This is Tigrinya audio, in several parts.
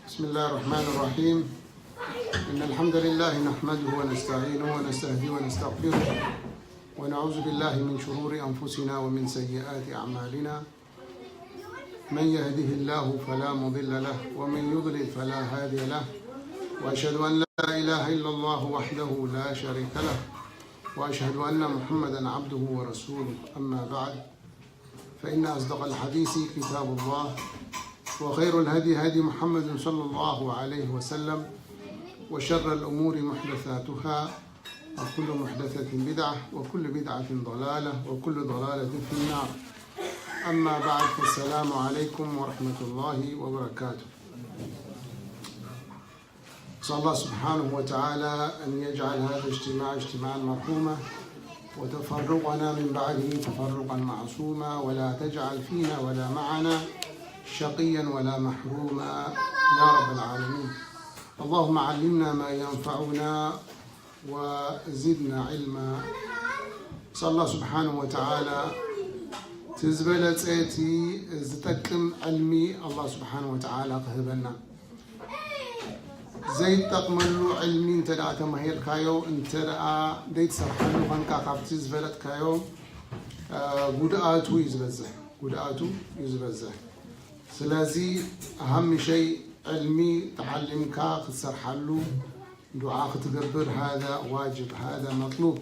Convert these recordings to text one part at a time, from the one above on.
بسم الله الرحمن الرحيم. إن الحمد لله نحمده ونستعينه ونستهديه ونستغفره، ونعوذ بالله من شرور أنفسنا ومن سيئات أعمالنا. من يهده الله فلا مضل له، ومن يضلل فلا هادي له، وأشهد أن لا إله إلا الله وحده لا شريك له، وأشهد أن محمدا عبده ورسوله. أما بعد، فإن أصدق الحديث كتاب الله، وخير الهدي هدي محمد صلى الله عليه وسلم، وشر الأمور محدثاتها، وكل محدثة بدعة، وكل بدعة ضلالة، وكل ضلالة في النار. أما بعد، فالسلام عليكم ورحمة الله وبركاته. نسأل الله سبحانه وتعالى أن يجعل هذا الاجتماع اجتماعا مرحوما، وتفرقنا من بعده تفرقا معصوما، ولا تجعل فينا ولا معنا شقيا ولا محروما يا رب العالمين. اللهم علمنا ما ينفعنا وزدنا علما. نسأل الله سبحانه وتعالى تزبل تأتي زتكم علمي الله سبحانه وتعالى قهبنا. ዘይትጠቕመሉ ዕልሚ እንተ ደኣ ተማሂርካዮ፣ እንተ ደኣ ዘይትሰርሓሉ ኾንካ፣ ካብቲ ዝፈለጥካዮ፣ እ፣ ጉድኣቱ እዩ ዝበዝሕ፣ ጉድኣቱ እዩ ዝበዝሕ። ስለዚ፣ ኣሃምሸይ ዕልሚ ተዓሊምካ ክትሰርሓሉ፣ ዱዓ ክትገብር፣ ሃዛ ዋጅብ፣ ሃዛ መጥሉብ።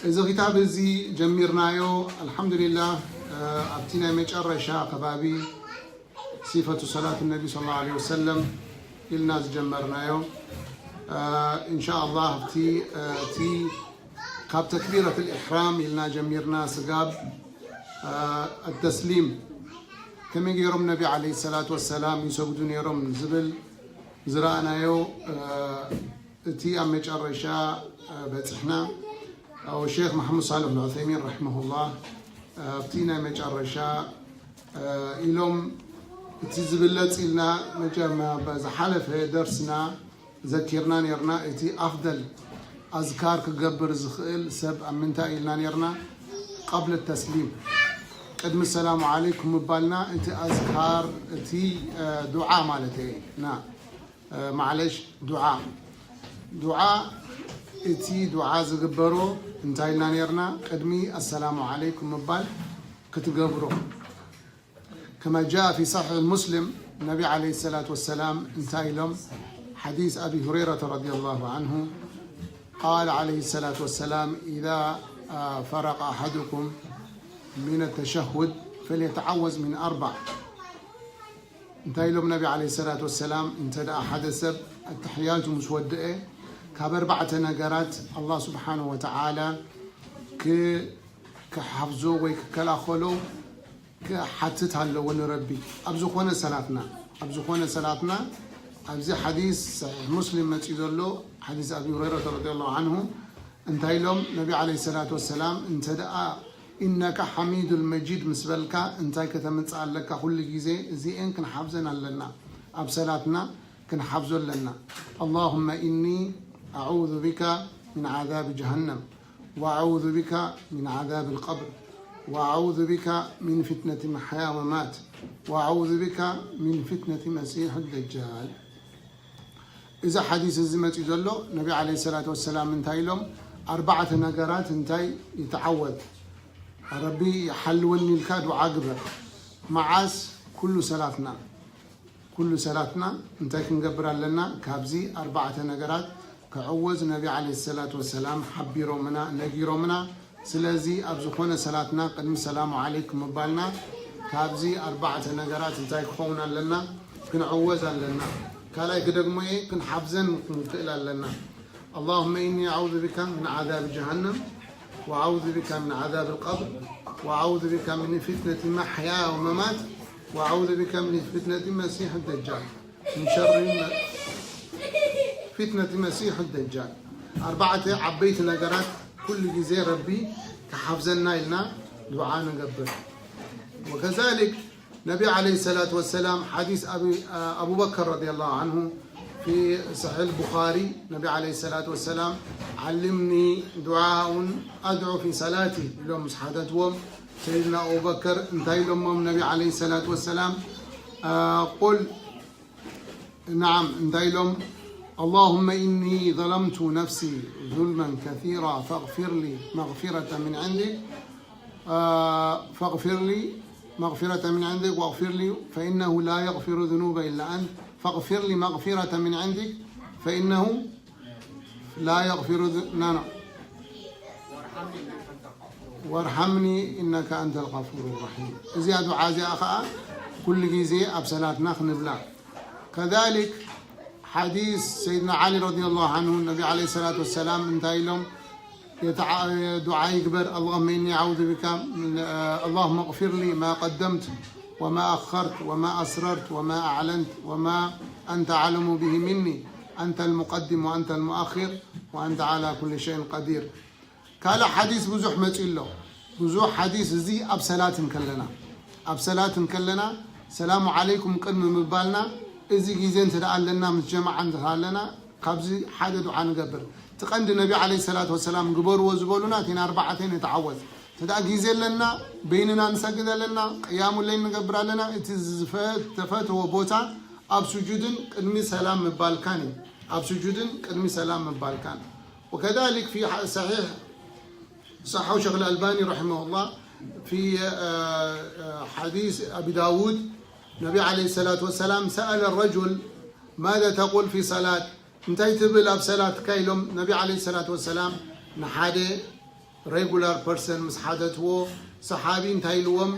እዚ ክታብ እዚ ጀሚርናዮ፣ ኣልሓምዱሊላህ፣ እ፣ ኣብቲ ናይ መጨረሻ ከባቢ ሲፈቱ ሰላት ነቢ ሰለላሁ ዐለይሂ ወሰለም ኢልና ዝጀመርናዮ። እ፣ ኢንሻኣላህ፣ ኣብቲ፣ እ፣ እቲ ካብ ተክቢረት ልኢሕራም ኢልና ጀሚርና ስጋብ፣ እ፣ ኣተስሊም፣ ከመይ ገይሮም ነቢ ዐለይሂ ሰላቱ ወሰላም ይሰግዱ ነይሮም ዝብል ዝረኣናዮ፣ እ፣ እቲ ኣብ መጨረሻ፣ እ፣ በጽሕና። እ፣ ሼኽ መሓሙድ ሳልሕ ልዑሰይሚን ረሒመሁላህ፣ እ፣ ኣብቲ ናይ መጨረሻ፣ እ፣ ኢሎም፣ እቲ ዝብለጽ ኢልና መጀመ-፣ ዝሓለፈ ደርስና ዘኪርና ነይርና፣ እቲ ኣፍደል ኣዝካር ክገብር ዝኽእል ሰብ ኣብ ምንታይ ኢልና ነይርና? ቀብለ ተስሊም፣ ቅድሚ ሰላሙ ዓለይኩም ምባልና፣ እቲ ኣዝካር፣ እቲ፣ እ፣ ዱዓ ማለት እየ። ና፣ እ፣ ማዕለሽ፣ ዱዓ። ዱዓ፣ እቲ ዱዓ ዝግበሮ እንታይ ኢልና ነይርና? ቅድሚ ኣሰላሙ ዓለይኩም ምባል ክትገብሮ። كما جاء في صحيح مسلم، النبي عليه الصلاة والسلام انتهى لهم حديث أبي هريرة رضي الله عنه، قال عليه الصلاة والسلام: إذا، آه، فرغ أحدكم من التشهد فليتعوذ من أربع. እንታይ ኢሎም ነቢ ዓለይሂ ሰላቱ ወሰላም? እንተ ደኣ ሓደ ሰብ ኣተሕያቱ ምስ ወድአ፣ ካብ ኣርባዕተ ነገራት ኣላህ ስብሓነሁ ወተዓላ ክ-፣ ክሓፍዞ ወይ ክከላኸሎ ክሓትት ኣለዎ ንረቢ። ኣብ ዝኾነ ሰላትና፣ ኣብ ዝኾነ ሰላትና፣ ኣብዚ ሓዲስ ሰሒሕ ሙስሊም መፂኡ ዘሎ ሓዲስ ኣቢ ሁረይረተ ረዲየላሁ ዓንሁ እንታይ ኢሎም ነቢ ዓለይሂ ሰላቱ ወሰላም? እንተ ደኣ ኢነካ ሓሚዱል መጂድ ምስ በልካ እንታይ ከተምፅእ ኣለካ? ኩሉ ግዜ እዚኤን ክንሓፍዘን ኣለና፣ ኣብ ሰላትና ክንሓፍዞ ኣለና። ኣላሁመ ኢኒ ኣዑዙ ቢካ ሚን ዓዛቢ ጀሃነም፣ ወኣዑዙ ቢካ ሚን ዓዛብል ቀብር፣ ወኣዑዙ ቢካ ሚን ፊትነቲ መሕያ ወመማት፣ ወኣዑዙ ቢካ ሚን ፊትነቲ መሲሕ ደጃል። እዚ ሓዲስ እዚ መፂኡ ዘሎ ነቢ ዓለይሂ ሰላቱ ወሰላም እንታይ ኢሎም? ኣርባዕተ ነገራት እንታይ ይተዓወት? ረቢ ይሓልወኒ ኢልካ ዱዓ ግበር። መዓስ? ኩሉ ሰላትና። ኩሉ ሰላትና እንታይ ክንገብር ኣለና? ካብዚ ኣርባዕተ ነገራት ክዕወዝ ነቢ ዓለይሂ ሰላቱ ወሰላም ሓቢሮምና፣ ነጊሮምና። ስለዚ ኣብ ዝኾነ ሰላትና ቅድሚ ሰላሙ ዓለይኩም ምባልና ካብዚ ኣርባዕተ ነገራት እንታይ ክኸውን ኣለና? ክንዕወዝ ኣለና። ካልኣይ ክደግሞ እየ፣ ክንሓፍዘን ክንክእል ኣለና። ኣላሁመ ኢኒ ኣዑዙ ቢካ ምን ዓዛብ ጀሃነም፣ ወኣዑዙ ቢካ ምን ዓዛብ ልቀብር፣ ወኣዑዙ ቢካ ምን ፊትነት መሕያ ወመማት፣ ወኣዑዙ ቢካ ምን ፊትነት መሲሕ ደጃል። ምን ሸሪ መ-፣ ፊትነት መሲሕ ደጃል። ኣርባዕተ ዓበይቲ ነገራት ኩሉ ግዜ ረቢ ክሓፍዘና ኢልና ዱዓ ንገብር። ወከዛሊክ ነቢ ዓለይሂ ሰላቱ ወሰላም ሓዲስ ኣቢ-፣ ኣቡበከር ረዲየላሁ ዓንሁ ፊ ሰሒሕ ቡኻሪ፣ ነቢ ዓለይሂ ሰላቱ ወሰላም፣ ዓልምኒ ዱዓኡን ኣድዑ ፊ ሰላቲ ኢሎም ምስ ሓተትዎም፣ ሰይድና ኣቡበከር እንታይ ኢሎሞም ነቢ ዓለይሂ ሰላቱ ወሰላም? አ፣ ቁል نعم، እንታይ ኢሎም? اللهم إني ظلمت نفسي ظلما كثيرا فاغفر لي مغفرة من عندك. آه، فاغفر لي مغفرة من عندك واغفر لي فإنه لا يغفر الذنوب إلا أنت. فاغفر لي مغفرة من عندك فإنه لا يغفر الذ-، نعم، نعم. وارحمني إنك أنت الغفور الرحيم. እዚኣ ዱዓ እዚኣ ኸዓ ኩሉ ግዜ ኣብ ሰላትና ክንብላ። كذلك حديث سيدنا علي رضي الله عنه، النبي عليه الصلاة والسلام እንታይ ኢሎም? የተዓ-፣ ዱዓ ይግበር። اللهم إني أعوذ بك من، اللهم اغفر لي ما قدمت وما أخرت وما أسررت وما أعلنت وما أنت أعلم به مني، أنت المقدم وأنت المؤخر وأنت على كل شيء قدير. ካልእ ሓዲስ ብዙሕ መፂኡ ኣሎ። ብዙሕ ሓዲስ እዚ ኣብ ሰላት እንከለና፣ ኣብ ሰላት እንከለና ሰላሙ ዓለይኩም ቅድሚ ምባልና፣ እዚ ግዜ እንተ ደኣ ኣለና፣ ምስ ጀማዓ እንተ ኣለና፣ ካብዚ ሓደ ዱዓ ንገብር። እቲ ቀንዲ ነቢ ዓለይሂ ሰላቱ ወሰላም ግበርዎ ዝበሉና እተን ኣርባዕተ ንተዓወዝ። እንተ ደኣ ግዜ ኣለና፣ በይንና ንሰግድ ኣለና፣ ቅያሙ ለይል ንገብር ኣለና። እቲ ዝተፈተወ ቦታ ኣብ ስጁድን ቅድሚ ሰላም ምባልካን እዩ። ኣብ ስጁድን ቅድሚ ሰላም ምባልካን። وكذلك في ح-، صحيح، صححه الشيخ الألباني رحمه الله في، آه، آه، حديث أبي داود، النبي عليه الصلاة والسلام سأل الرجل: ماذا تقول في صلاة؟ እንታይ ትብል ኣብ ሰላትካ ኢሎም ነቢ ዓለይሂ ሰላቱ ወሰላም ንሓደ ሬጉላር ፐርሰን ምስ ሓተትዎ፣ ሰሓቢ እንታይ ኢልዎም?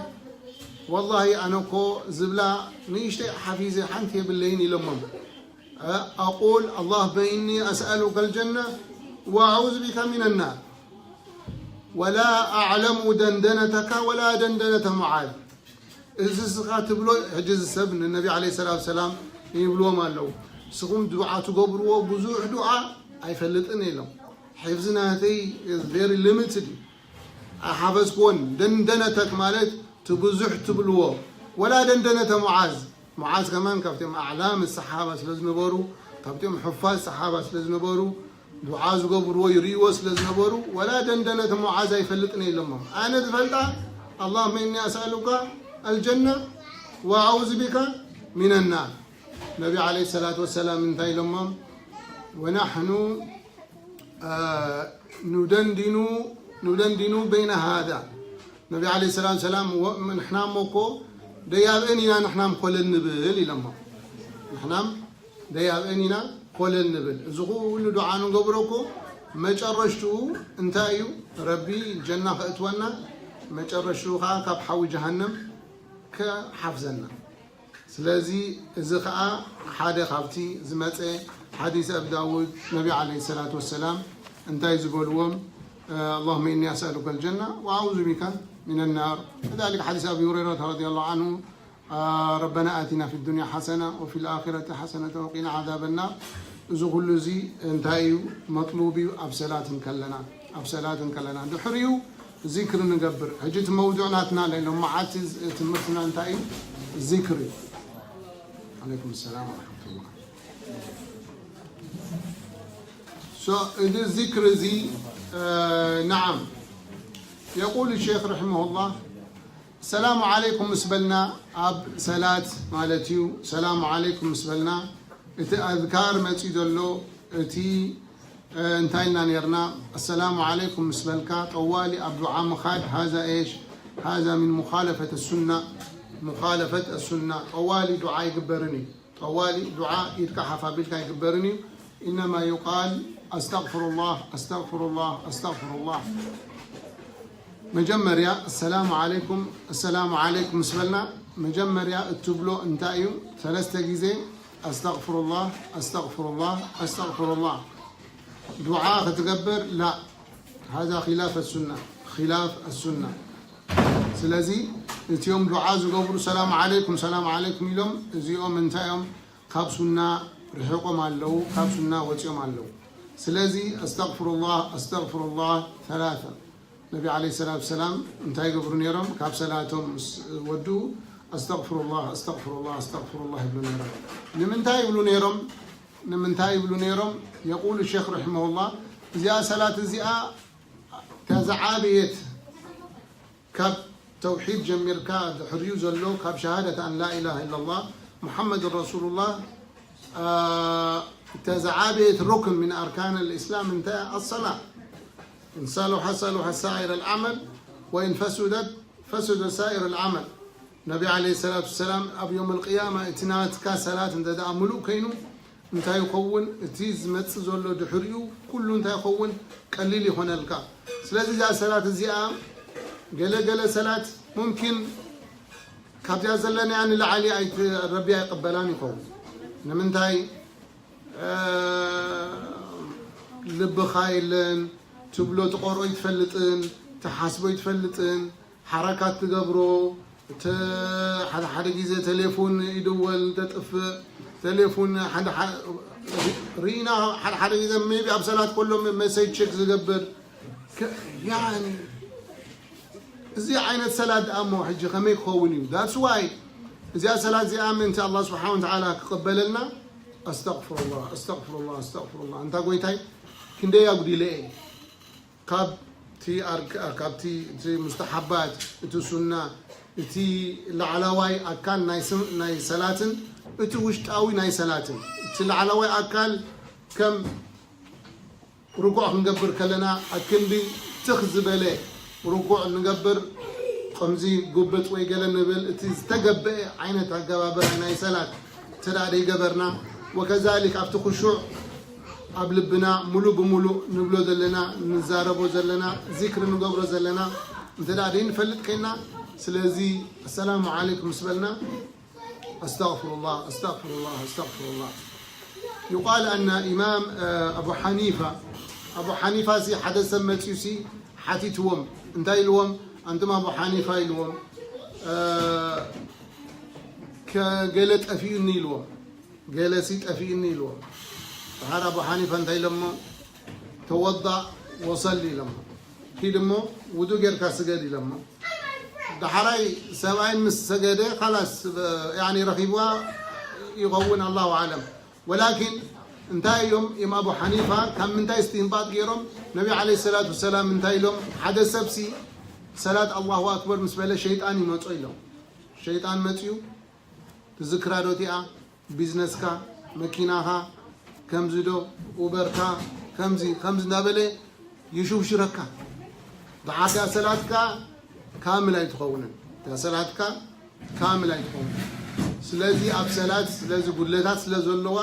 ወላሂ ኣነ እኮ ዝብላ ንእሽተይ ሓፊዘ ሓንቲ የብለይን ኢሎሞም። أقول اللهم إني أسألك الجنة وأعوذ بك من النار ولا أعلم دندنتك ولا دندنة معاذ. እዚ እስኻ ትብሎ ሕጂ እዚ ሰብ ንነቢ ዓለይሂ ሰላቱ ሰላም ይብልዎም ኣለዉ። ንስኹም ዱዓ ትገብርዎ ብዙሕ ዱዓ ኣይፈልጥን ኢሎም። ሕፍዚ ናተይ is very limited እዩ። ኣይሓፈዝክዎን። ደንደነተክ ማለት እቲ ብዙሕ ትብልዎ። ወላ ደንደነተ ሙዓዝ። ሙዓዝ ከማን ካብቶም ኣዕላም ሰሓባ ስለ ዝነበሩ፣ ካብቶም ሑፋዝ ሰሓባ ስለ ዝነበሩ፣ ዱዓ ዝገብርዎ ይርእይዎ ስለ ዝነበሩ፣ ወላ ደንደነተ ሙዓዝ ኣይፈልጥን ኢሎሞም። ኣነ ዝፈልጣ اللهم إني أسألك الجنة وأعوذ بك من النار። ነቢ ዓለይሂ ሰላቱ ወሰላም እንታይ ኢሎሞም? ونحن ኑደንዲኑ፣ ኑደንዲኑ በይነ ሃዛ። ነቢ ዓለይሂ ሰላቱ ሰላም ወ-፣ ንሕና እሞ እኮ ደያብአን ኢና ንሕናም ኮለል ንብል ኢሎሞ። ንሕናም ደያብአን ኢና ኮለል ንብል። እዚ ኩሉ ዱዓ ንገብሮ እኮ መጨረሽትኡ እንታይ እዩ? ረቢ ጀና ከእትወና፣ መጨረሽትኡ ከዓ ካብ ሓዊ ጀሃነም ክሓፍዘና። ስለዚ እዚ ኸዓ ሓደ ካብቲ ዝመፀ ሓዲስ ኣብ ዳውድ ነቢ ዓለይሂ ሰላቱ ወሰላም እንታይ ዝበልዎም? اللهم إني أسألك الجنة وأعوذ بك من النار. كذلك حديث أبي هريرة رضي الله عنه، ربنا آتنا في الدنيا حسنة وفي الآخرة حسنة وقنا عذاب النار. እዚ ኩሉ እዚ እንታይ እዩ? መጥሉብ እዩ ኣብ ሰላት እንከለና፣ ኣብ ሰላት እንከለና። ድሕሪኡ ዚክሪ ንገብር። ሕጂ እቲ መውዱዕ ናትና ለይሎም መዓልቲ ዝ-፣ ትምህርትና እንታይ እዩ? ዚክሪ። ዓለይኩም ሰላም ወረሕመቱላህ። ሶ፣ እዚ ዚክሪ እዚ፣ እ፣ ነዓም። የቁል ሸይኽ ረሒመሁላህ፣ ሰላሙ ዓለይኩም ምስ በልና፣ ኣብ ሰላት ማለት እዩ። ሰላሙ ዓለይኩም ምስ በልና፣ እቲ ኣዝካር መፂኡ ዘሎ፣ እቲ፣ እ፣ እንታይ ኢልና ነይርና? ኣሰላሙ ዓለይኩም ምስ በልካ፣ ጠዋሊ ኣብ ዱዓ ምኻድ፣ ሃዛ ኤሽ፣ ሃዛ ሚን ሙኻለፈት ሱና፣ ሙኻለፈት ሱና። ጠዋሊ ዱዓ ኣይግበርን እዩ። ጠዋሊ ዱዓ ኢድካ ሓፍ ኣቢልካ ኣይግበርን እዩ። ኢነማ ዩቃል ኣስተግፍሩላህ፣ ኣስተግፍሩላህ፣ ኣስተግፍሩላህ። መጀመርያ ኣሰላሙ ዓለይኩም፣ ኣሰላሙ ዓለይኩም ምስ በልና፣ መጀመርያ እትብሎ እንታይ እዩ? ሰለስተ ግዜ ኣስተግፍሩላህ፣ ኣስተግፍሩላህ፣ ኣስተግፍሩላህ። ዱዓ ክትገብር ላ፣ ሃዛ ኺላፍ ኣሱና፣ ኺላፍ ኣሱና። ስለዚ እቲኦም ዱዓ ዝገብሩ ሰላም ዓለይኩም፣ ሰላም ዓለይኩም ኢሎም፣ እዚኦም እንታይ እዮም? ካብ ሱና ርሒቖም ኣለዉ፣ ካብ ሱና ወፂኦም ኣለዉ። ስለዚ ኣስተግፍሩላህ፣ ኣስተግፍሩላህ ሰላሳ። ነቢ ዓለይሂ ሰላቱ ሰላም እንታይ ይገብሩ ነይሮም? ካብ ሰላቶም ምስ ወድኡ ኣስተግፍሩላህ፣ ኣስተግፍሩላህ፣ ኣስተግፍሩላህ ይብሉ ነይሮም። ንምንታይ ይብሉ ነይሮም? ንምንታይ ይብሉ ነይሮም? የቁሉ ሼኽ ረሒመሁላህ፣ እዚኣ ሰላት እዚኣ እታ ዝዓበየት ካብ ተውሒድ ጀሚርካ ድሕሪኡ ዘሎ ካብ ሸሃደት ኣን ላ ኢላሃ ኢላላህ ሙሓመድ ረሱሉላህ እታ ዝዓበየት ሩክን ምን ኣርካን ልእስላም እንታይ? ኣሰላ። إن صلح صلح سائر العمل وإن فسدت فسد سائر العمل. ነቢ ዓለይሂ ሰላቱ ወሰላም ኣብ ዮም ኣልቅያማ እቲ ናትካ ሰላት እንተ ደኣ ምሉእ ከይኑ እንታይ ይኸውን? እቲ ዝመጽእ ዘሎ ድሕሪኡ ኩሉ እንታይ ይኸውን? ቀሊል ይኾነልካ። ስለዚ እዛ ሰላት እዚኣ ገለ ገለ ሰላት ሙምኪን ካብዚኣ ዘለናያ ንላዕሊ ኣይት-፣ ረቢ ኣይቅበላን ይኸውን። ንምንታይ? ልብኻ የለን፣ ትብሎ ትቆርኦ ይትፈልጥን፣ ትሓስቦ ይትፈልጥን፣ ሓረካት ትገብሮ፣ ተ-፣ ሓደ ሓደ ግዜ ቴሌፎን ይድወል፣ ተጥፍእ፣ ቴሌፎን ሓደ ሓ-፣ ርኢና፣ ሓደ ሓደ ግዜ ሜቢ ኣብ ሰላት ከሎ መ-፣ መሰጅ ቸክ ዝገብር፣ ከ-፣ ያኒ፣ እዚ ዓይነት ሰላት ደኣ እሞ ሕጂ ከመይ ክኸውን እዩ? That's why እዚኣ ሰላት እዚኣ ምእንቲ ኣላህ ስብሓን ወተዓላ ክቕበለልና፣ ኣስተግፍሩላህ፣ ኣስተግፍሩላህ፣ ኣስተግፍሩላህ። እንታ ጎይታይ፣ ክንደይ ኣጉዲለ እየ። ካብቲ ኣርካ-፣ ካብቲ፣ እቲ ሙስተሓባት፣ እቲ ሱና፣ እቲ ላዕላዋይ ኣካል ናይ ስም-፣ ናይ ሰላትን፣ እቲ ውሽጣዊ ናይ ሰላትን፣ እቲ ላዕላዋይ ኣካል ከም ርኩዕ ክንገብር ከለና ኣክንዲ ትኽ ዝበለ ርኩዕ ንገብር፣ ከምዚ ጉብጥ ወይ ገለ ንብል። እቲ ዝተገበአ ዓይነት ኣገባብራ ናይ ሰላት እንተ ደኣ ደይገበርና፣ ወከዛሊክ ኣብቲ ክሹዕ ኣብ ልብና ሙሉእ ብሙሉእ ንብሎ ዘለና፣ ንዛረቦ ዘለና፣ ዚክሪ ንገብሮ ዘለና እንተ ደኣ ደይንፈልጥ ኮይንና፣ ስለዚ ኣሰላሙ ዓለይኩም ምስ በልና፣ ኣስተግፍሩላህ፣ ኣስተግፍሩላህ፣ ኣስተግፍሩላህ። يقال أن إمام، እ፣ ኣቡ ሓኒፋ፣ ኣቡ ሓኒፋ ሲ ሓደ ሰብ መጺኡ ሲ ሓቲትዎም፣ እንታይ ኢልዎም? ኣንቱም ኣቡ ሓኒፋ ኢልዎም፣ እ፣ ከ-፣ ገለ ጠፊኡኒ ኢልዎም፣ ገለ ሲ ጠፊኡኒ ኢልዎም። ድሓር ኣቡ ሓኒፋ እንታይ ኢሎሞ? ተወዳእ ወሰሊ ኢሎሞ። ኪድ እሞ ውዱእ ጌርካ ስገድ ኢሎሞ። ዳሕራይ ሰብኣይ ምስ ሰገደ፣ ኻላስ፣ ያኒ ረኺብዋ ይኸውን፣ ኣላሁ ኣዕለም። ወላኪን እንታይ እዮም፣ እዮም ኣቡ ሓኒፋ ካብ ምንታይ እስትንባጥ ገይሮም? ነቢ ዓለይሂ ሰላቱ ወሰላም እንታይ ኢሎም? ሓደ ሰብሲ ሰላት ኣላሁ ኣክበር ምስ በለ ሸይጣን ይመጾ ኢሎም። ሸይጣን መጽዩ፣ ትዝክራ ዶ እቲኣ? ቢዝነስካ፣ መኪናኻ፣ ከምዚ ዶ፣ ኡበርካ፣ ከምዚ፣ ከምዚ እናበለ ይሽውሽረካ። ደሓር እታ ሰላትካ ካምል ኣይትኸውንን። እታ ሰላትካ ካምል ኣይትኸውንን። ስለዚ ኣብ ሰላት፣ ስለዚ ጉድለታት ስለ ዘለዋ፣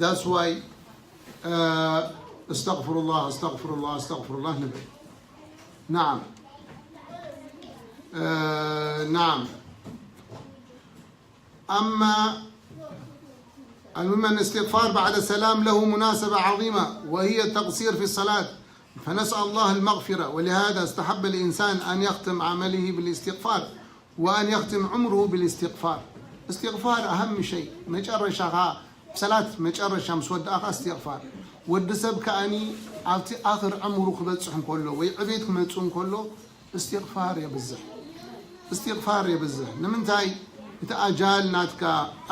that's why፣ እ፣ ኣስተግፍሩላህ፣ ኣስተግፍሩላህ፣ ኣስተግፍሩላህ ንብል። ናዓም። እ፣ ናዓም። أما المهم، الاستغفار بعد السلام له مناسبة عظيمة، وهي التقصير في الصلاة، فنسأل الله المغفرة، ولهذا استحب الإنسان أن يختم عمله بالاستغفار، وأن يختم عمره بالاستغفار. استغفار أهم شيء. መጨረሻኻ ሰላት መጨረሻ ምስ ወዳእኻ እስትግፋር። ወዲ ሰብ ከኣኒ ኣብቲ ኣኽር ዕምሩ ክበጽሕ እንከሎ ወይ ዕቤት ክመጽእ እንከሎ እስትግፋር የብዝሕ። እስትግፋር የብዝሕ። ንምንታይ? እቲ ኣጃል ናትካ፣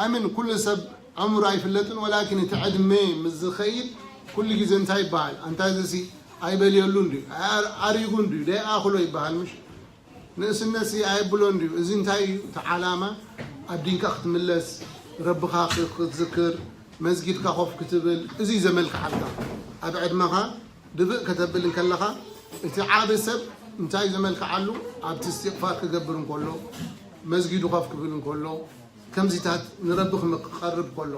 ኣይ ምን ኩሉ ሰብ ዕምሩ ኣይፍለጥን፣ ወላኪን እቲ ዕድመ ምስ ዝኸይድ ኩሉ ግዜ እንታይ ይበሃል? ኣንታ እዚ ሲ ኣይበልየሉን ድዩ? ኣር-፣ ኣሪጉን ድዩ? ደይኣኽሎ ይበሃል ምሽ? ንእስነት ሲ ኣየብሎን ድዩ? እዚ እንታይ እዩ? እቲ ዓላማ ኣብ ዲንካ ክትምለስ፣ ረብኻ ክ-፣ ክትዝክር፣ መስጊድካ ኮፍ ክትብል፣ እዚ እዩ ዘመልክዓልካ። ኣብ ዕድመኻ ድብእ ከተብል እንከለኻ፣ እቲ ዓቢ ሰብ እንታይ ዘመልክዓሉ? ኣብቲ እስትግፋር ክገብር እንከሎ፣ መስጊዱ ኮፍ ክብል እንከሎ፣ ከምዚታት ንረቢ ክም-፣ ክቐርብ ከሎ።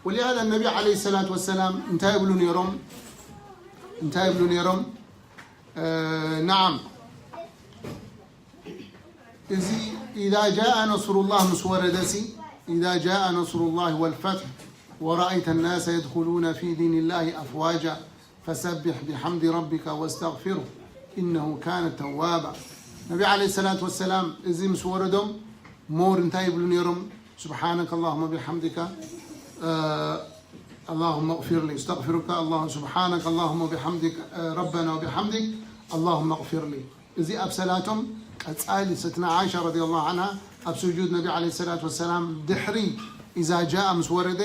ወሊሃዛ ነቢ ዓለይሂ ሰላቱ ወሰላም እንታይ ይብሉ ነይሮም? እንታይ ይብሉ ነይሮም? እ፣ ነዓም። እዚ إذا جاء نصر الله ምስ ወረደ ሲ، إذا جاء نصر الله والفتح ورأيت الناس يدخلون في دين الله أفواجا فسبح بحمد ربك واستغفره إنه كان توابا። ነቢ ዓለይሂ ሰላቱ ወሰላም እዚ ምስ ወረዶም ሞር እንታይ ይብሉ ነይሮም? سبحانك اللهم بحمدك، እ፣ اللهم اغفر لي، استغفرك الله، سبحانك اللهم وبحمدك، እ፣ ربنا وبحمدك، اللهم اغفر لي። እዚ ኣብ ሰላቶም ቀጻሊ ሰትና ዓኢሻ ረዲየላሁ ዓንሃ ኣብ ስጁድ ነቢ ዓለይሂ ሰላቱ ወሰላም ድሕሪ إذا جاء ምስ ወረደ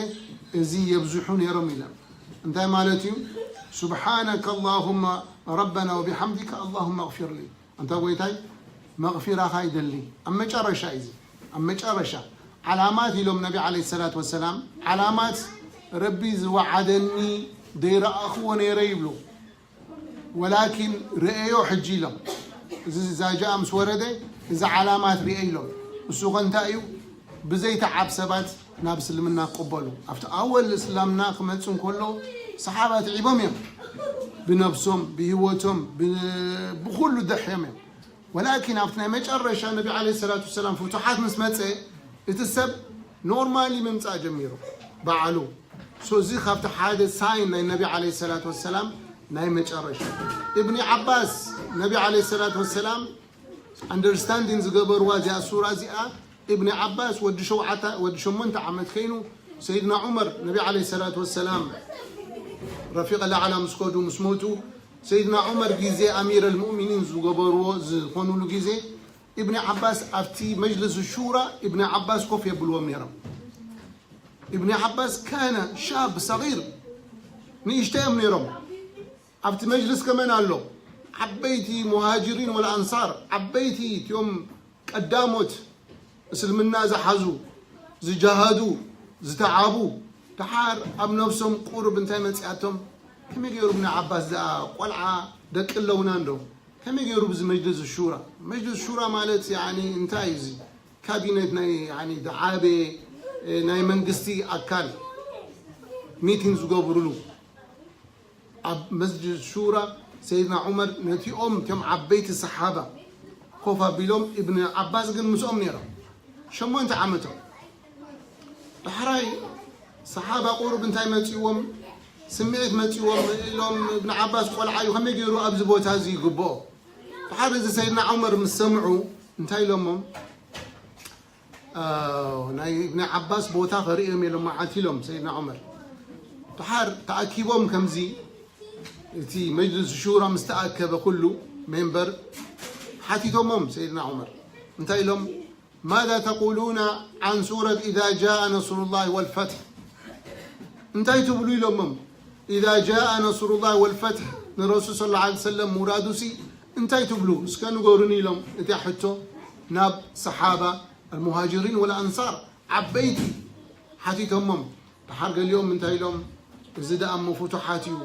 እዚ የብዝሑ ነይሮም ኢለን። እንታይ ማለት እዩ? سبحانك اللهم ربنا وبحمدك اللهم اغفر لي። ኣንታ ጎይታይ መቕፊራኻ ይደሊ። ኣብ መጨረሻ እዩ እዚ። ኣብ መጨረሻ ዓላማት ኢሎም ነቢ ዓለይሂ ሰላቱ ወሰላም፣ ዓላማት ረቢ ዝወዓደኒ ደይረኣኽዎ ነይረ ይብሉ። ወላኪን ርእዮ ሕጂ ኢሎም። እዚ እዛ ጃኣ ምስ ወረደ፣ እዚ ዓላማት ርእየ ኢሎም። እሱ ኸ እንታይ እዩ? ብዘይተዓብ ሰባት ናብ እስልምና ክቕበሉ። ኣብቲ ኣወል እስላምና ክመጽእ እንከሎ፣ ሰሓባ ትዒቦም እዮም። ብነብሶም፣ ብህይወቶም፣ ብ-፣ ብኹሉ ደሕዮም እዮም። ወላኪን ኣብቲ ናይ መጨረሻ ነቢ ዓለይሂ ሰላቱ ወሰላም ፍቱሓት ምስ መጸ፣ እቲ ሰብ ኖርማሊ ምምጻእ ጀሚሩ ባዕሉ። ሶ እዚ ካብቲ ሓደ ሳይን ናይ ነቢ ዓለይሂ ሰላቱ ወሰላም ናይ መጨረሻ። እብኒ ዓባስ ነቢ ዓለይሂ ሰላቱ ወሰላም ኣንደርስታንዲን ዝገበርዋ እዚኣ ሱራ እዚኣ፣ እብኒ ዓባስ ወዲ ሸውዓተ፣ ወዲ ሸሞንተ ዓመት ከይኑ፣ ሰይድና ዑመር ነቢ ዓለይሂ ሰላቱ ወሰላም ረፊቕ ለዓላ ምስ ከዱ ምስ ሞቱ፣ ሰይድና ዑመር ግዜ ኣሚር ኣልሙእሚኒን ዝገበርዎ ዝኾኑሉ ግዜ፣ እብኒ ዓባስ ኣብቲ መጅልስ ሹራ እብኒ ዓባስ ኮፍ የብልዎም ነይሮም። እብኒ ዓባስ ካነ ሻብ ሰጊር፣ ንእሽተይ እዮም ነይሮም። ኣብቲ መጅልስ ከመን ኣሎ? ዓበይቲ ሙሃጅሪን ወልኣንሳር፣ ዓበይቲ እቲኦም ቀዳሞት እስልምና ዝሓዙ፣ ዝጃሃዱ፣ ዝተዓቡ፣ ደሓር ኣብ ነብሶም ቁሩብ እንታይ መጺኣቶም? ከመይ ገይሩ እብኒ ዓባስ ደኣ ቆልዓ ደቂ ኣለውና እንዶ? ከመይ ገይሩ ብዚ መጅልስ ሹራ? መጅልስ ሹራ ማለት ያኒ እንታይ እዩ እዚ? ካቢኔት ናይ ያኒ ዝዓበየ፣ እ፣ ናይ መንግስቲ ኣካል ሚቲንግ ዝገብሩሉ። ኣብ መስጅድ ሹራ ሰይድና ዑመር ነቲኦም እቶም ዓበይቲ ሰሓባ ኮፍ ኣቢሎም፣ እብኒ ዓባስ ግን ምስኦም ነይሮም። ሸሞንተ ዓመቶም። ዳሕራይ ሰሓባ ቁሩብ እንታይ መጺዎም፣ ስምዒት መጺዎም፣ ኢሎም፣ እብኒ ዓባስ ቆልዓ እዩ፣ ከመይ ገይሩ ኣብዚ ቦታ እዚ ይግብኦ? ድሓር እዚ ሰይድና ዑመር ምስ ሰምዑ እንታይ ኢሎሞም? አ፣ ናይ እብኒ ዓባስ ቦታ ከርእዮም ኢሎም መዓልቲ ኢሎም ሰይድና ዑመር። ድሓር ተኣኪቦም ከምዚ እቲ መጅልስ ሹራ ምስ ተኣከበ ኩሉ ሜምበር ሓቲቶሞም ሰይድና ዑመር። እንታይ ኢሎም? ማዛ ተቁሉና ዓን ሱረት ኢዛ ጃአ ነስሩላሂ ወልፈትሕ? እንታይ ትብሉ ኢሎሞም? ኢዛ ጃአ ነስሩላሂ ወልፈትሕ፣ ንረሱል ሰለላሁ ዐለይሂ ወሰለም ምውራዱሲ እንታይ ትብሉ? እስከ ንገሩኒ ኢሎም። እቲያ ሕቶ ናብ ሰሓባ ኣልሙሃጅሪን ወልኣንሳር ዓበይቲ ሓቲቶሞም። ደሓር ገሊኦም እንታይ ኢሎም? እዚ ደኣ እሞ ፍቱሓት እዩ፣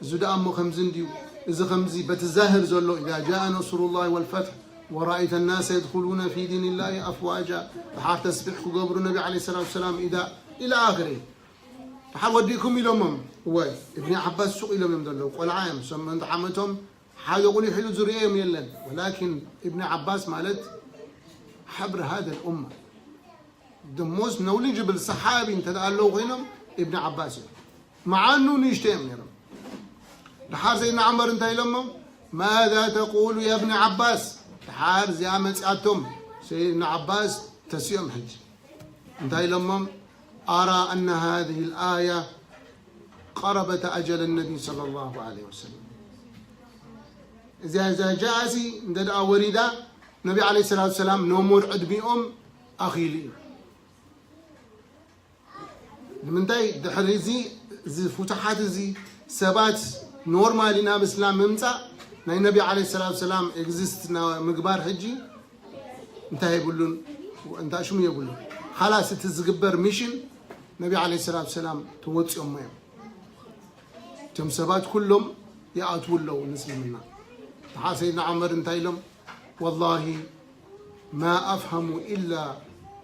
እዚ ደኣ እሞ ከምዚ እንድዩ፣ እዚ ከምዚ በቲ ዛህር ዘሎ፣ ኢዛ ጃአ ነስሩላሂ ወልፈትሕ ወረኣይተ ናሰ የድኹሉነ ፊ ዲኒላሂ ኣፍዋጃ፣ ደሓር ተስቢሕ ክገብሩ ነቢ ዓለይሂ ሰላቱ ወሰላም ኢዛ ኢላ ኣኽሪ። ደሓር ወዲእኩም ኢሎሞም። እዋይ፣ እብኒ ዓባስ ሱቕ ኢሎም እዮም ዘለዉ። ቆልዓ እዮም፣ ሸሞንተ ዓመቶም፣ ሓደ ቁሊሕ ኢሉ ዝርእዮም የለን። ወላኪን እብኒ ዓባስ ማለት ሕብሪ ሃዘል ኡማ። The most knowledgeable ሰሓቢ እንተ ደኣ ኣለዉ ኮይኖም እብኒ ዓባስ እዮም። መዓኑ ንእሽተይ እዮም ነይሮም። ደሓር ሰይድና ዑመር እንታይ ኢሎሞም? ማዛ ተቁሉ ያ እብኒ ዓባስ? ደሓር እዚኣ መጺኣቶም ሰይድና ዓባስ ተሲኦም ሕጂ። እንታይ ኢሎሞም? ኣራ ኣነ ሃዚህ ልኣያ ቀረበት ኣጀለ ነቢ ሰለላሁ ዐለይሂ ወሰለም። እዚኣ እዛ ጃእሲ እንተ ደኣ ወሪዳ ነቢ ዓለይሂ ሰላቱ ሰላም ኖሞር ዕድሚኦም ኣኺሉ እዩ። ንምንታይ ድሕሪ እዚ፣ እዚ ፍቱሓት እዚ ሰባት ኖርማሊ ናብ እስላም ምምጻእ ናይ ነቢ ዓለይሂ ሰላቱ ሰላም ኤግዚስት ና-፣ ምግባር ሕጂ እንታይ የብሉን፣ እንታይ ሽሙ የብሉን። ኻላስ እቲ ዝግበር ሚሽን ነቢ ዓለይሂ ሰላቱ ሰላም ተወጺኦሞ እዮም። እቶም ሰባት ኩሎም ይኣትዉ ኣለዉ ንእስልምና። ደሓር ሰይድና ዑመር እንታይ ኢሎም? ወላሂ ማ ኣፍሀሙ ኢላ